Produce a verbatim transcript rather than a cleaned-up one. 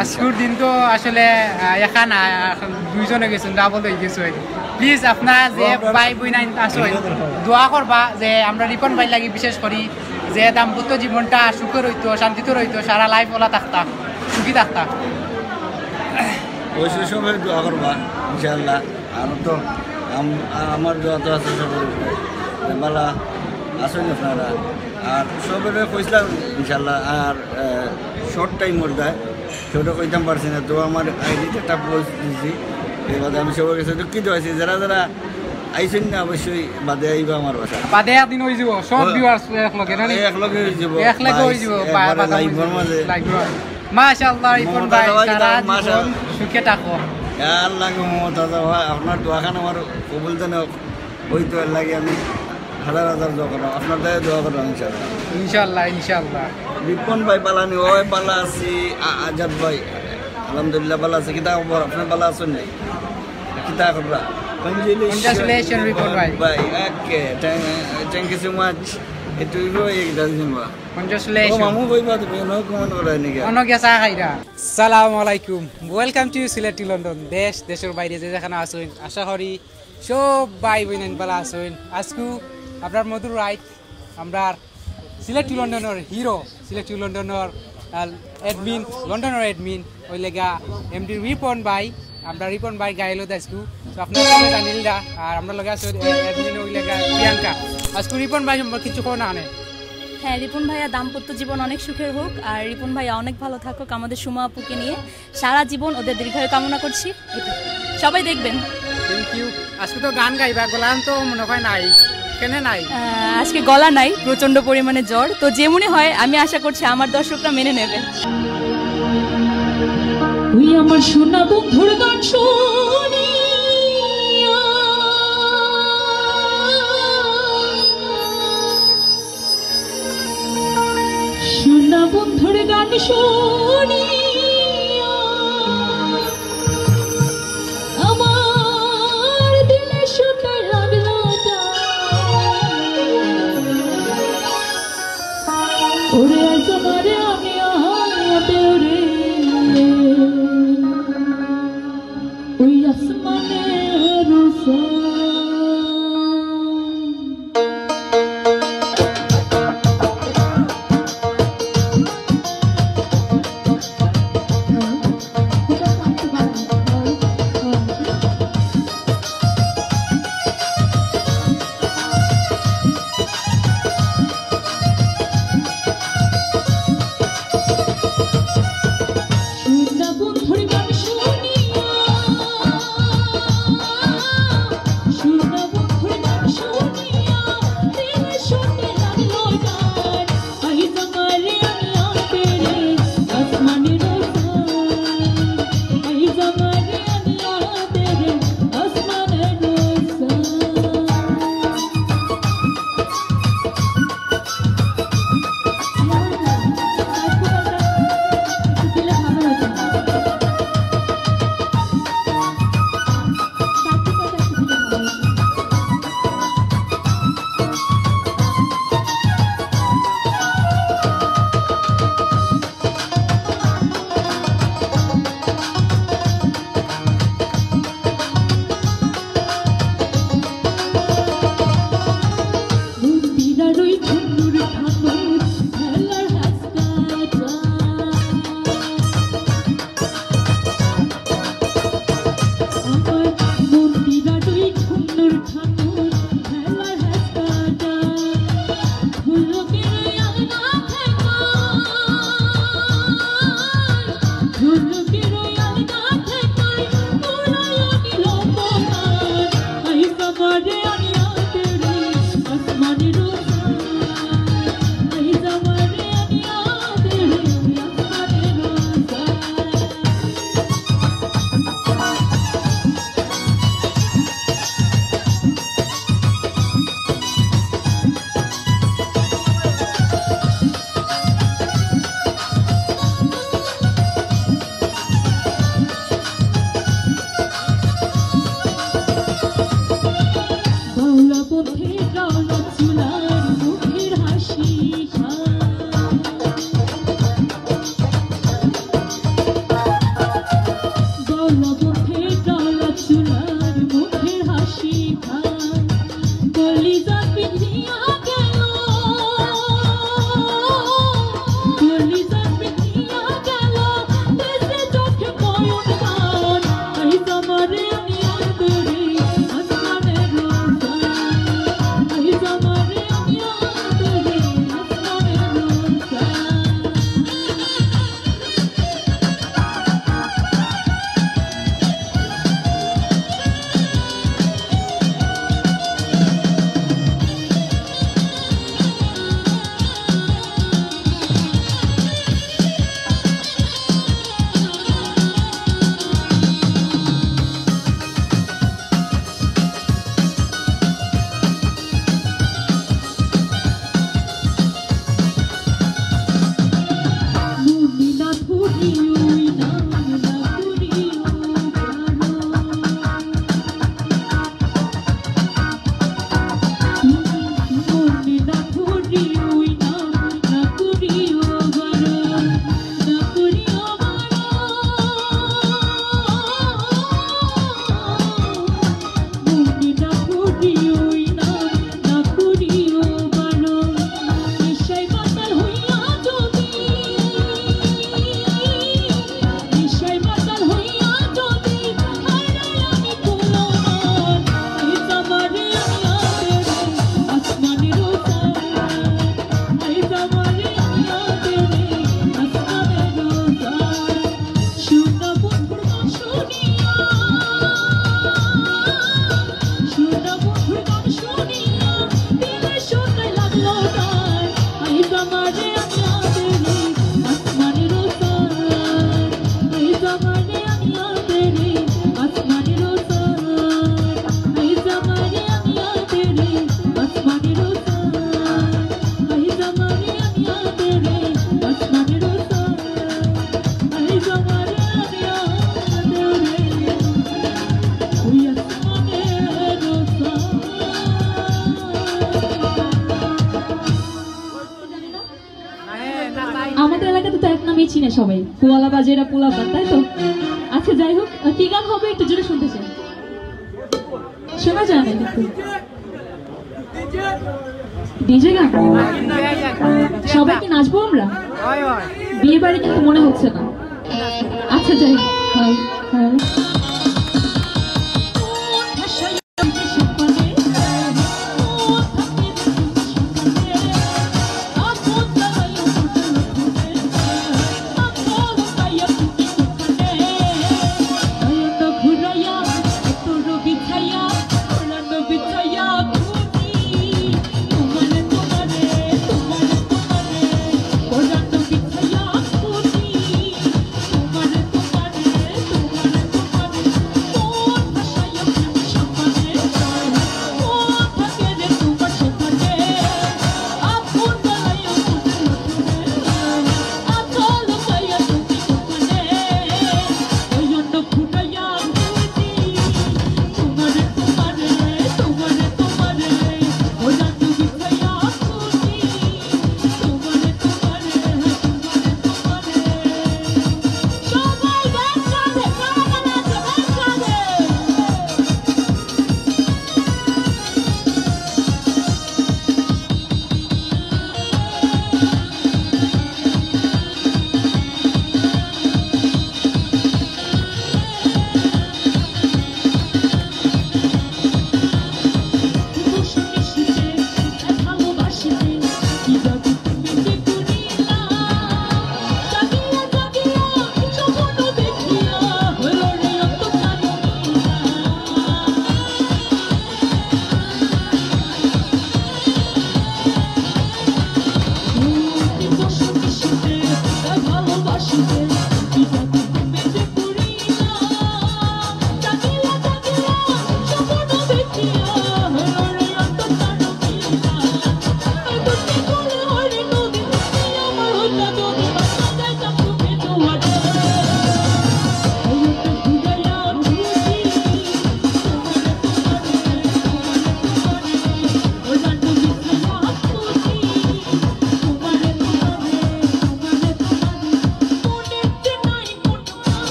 আজকুর দিন তো আসলে, আহ, একা না, এখন দুইজন অই গেছইন, ডাবল অই গেছে। প্লিজ আপনারা যে ভাই বইনাইন আছইন, দোয়া করবা যে আমরা রিপন ভাইর লাগি বিশেষ করি যে দাম্পত্য জীবনটা সুখে রইতো, শান্তিতে রইতো, সারা লাইফ ওলা থাকতা, সুখী থাকতা। অবশ্যই সবাই দোয়া করবা, ইনশাআল্লাহ। আর তো আম-, আমার দোয়া তো আছে সবার উপরে। বালা আছইন আপনারা। আর সবাইরে কইছিলাম ইনশাআল্লাহ, আর, আহ, শর্ট টাইম ওর দেয়, কেউরে কইতাম পারছি না। তো আমার আইডিতে একটা পোস্ট দিছি, এর বাদে আমি সবার কাছে দুঃখিত আছি। যারা যারা আইছইন না, অবশ্যই বাদে আইবা আমার বাসা। বাদে একদিন অই যাইবো, সব ও, ভিউয়ার্স এক লগে, না নি? এক লগে অই যাইবো, এক লগে অই ভাই, যাইবো, বা-, একবারে বাদাম লাইভর মাঝে। লাইভর। মাশাআল্লাহ, রিপন মমতাজ ভাই, ভাই, সারা মাশাআল্লাহ। জীবন সুখে থাকো। ইয়া আল্লাহ গো, মমতাজ ভাই, আপনার দোয়াখান আমার কবুল যেন অইতো, এর লাগি আমি হাজার হাজার দোয়া করলাম, আপনার দোয়া দোয়া করলাম ইনশাআল্লাহ। ইনশাআল্লাহ, ইনশাআল্লাহ। রিপন ভাই বালা নি? ওই বালা আছি। আ-, আজাদ ভাই, আলহামদুলিল্লাহ বালা আছি। কিতা খবর? আপনার বালা আছইন নি? কিতা খবর? Congratulations, রিপন ভাই। ভাই, ওকে, thank, thank you so much। একটু ইগো এক ডাল দিন বা। Congratulations। ও মামু কইবা তুমি, no comment করায় নি কেন? অনো গিয়া চা খাইরা। সালামু আলাইকুম। Welcome to Sylhet to London। দেশ, দেশর বাইরে যে যেখানো আছইন, আশা করি সব ভাই বইনাইন বালা আছইন। আজকু আপনার মধুর রাইত, আমরার সিলেট টু লন্ডনর হিরো, সিলেট টু লন্ডনর, আহ, অ্যাডমিন, লন্ডনর অ্যাডমিন, অইলেগা এমডি রিপন ভাই, আমরা রিপন ভাই গাইলো আজকু। তো আপনারা সবাই জানিলা, আর আমরার লগে আছে, আহ, অ্যাডমিন অইলেগা প্রিয়াঙ্কা। আজকু রিপন ভাই সম্পর্কে কিছু কও না আনে। হ্যাঁ, রিপন ভাইয়া দাম্পত্য জীবন অনেক সুখের হোক, আর রিপন ভাইয়া অনেক ভালো থাকুক আমাদের সুমা আপুকে নিয়ে। সারা জীবন ওদের দীর্ঘায়ু কামনা করছি। সবাই দেখবেন। Thank you। আজকে তো গান গাইবা, গলা তো মনে হয় নাই, কেনে নাই? আহ, আজকে গলা নাই, প্রচণ্ড পরিমাণে জ্বর। তো যেমনই হয়, আমি আশা করছি আমার দর্শকরা মেনে নেবে। তুই আমার সোনা বন্ধুর গান শুনিয়া, সোনা বন্ধুর গান শুনিয়া আমার দিলে সুখে লাগলো যায়। ওরে আজ আমারে আমি আহাতে ওরে, ওই আসমানের রোজা। সবাই কোয়ালা বাজে, এরা পোলাপান, তাই তো? আচ্ছা, যাই হোক, আহ, কি গান হবে একটু জোরে শুনতে চাই। শোনা যায় না কিন্তু। ডিজে গান? সবাই কি নাচবো আমরা? বিয়ে বাড়ি কিন্তু মনে হচ্ছে না। আচ্ছা, যাই হোক। হ্যাঁ, হ্যাঁ।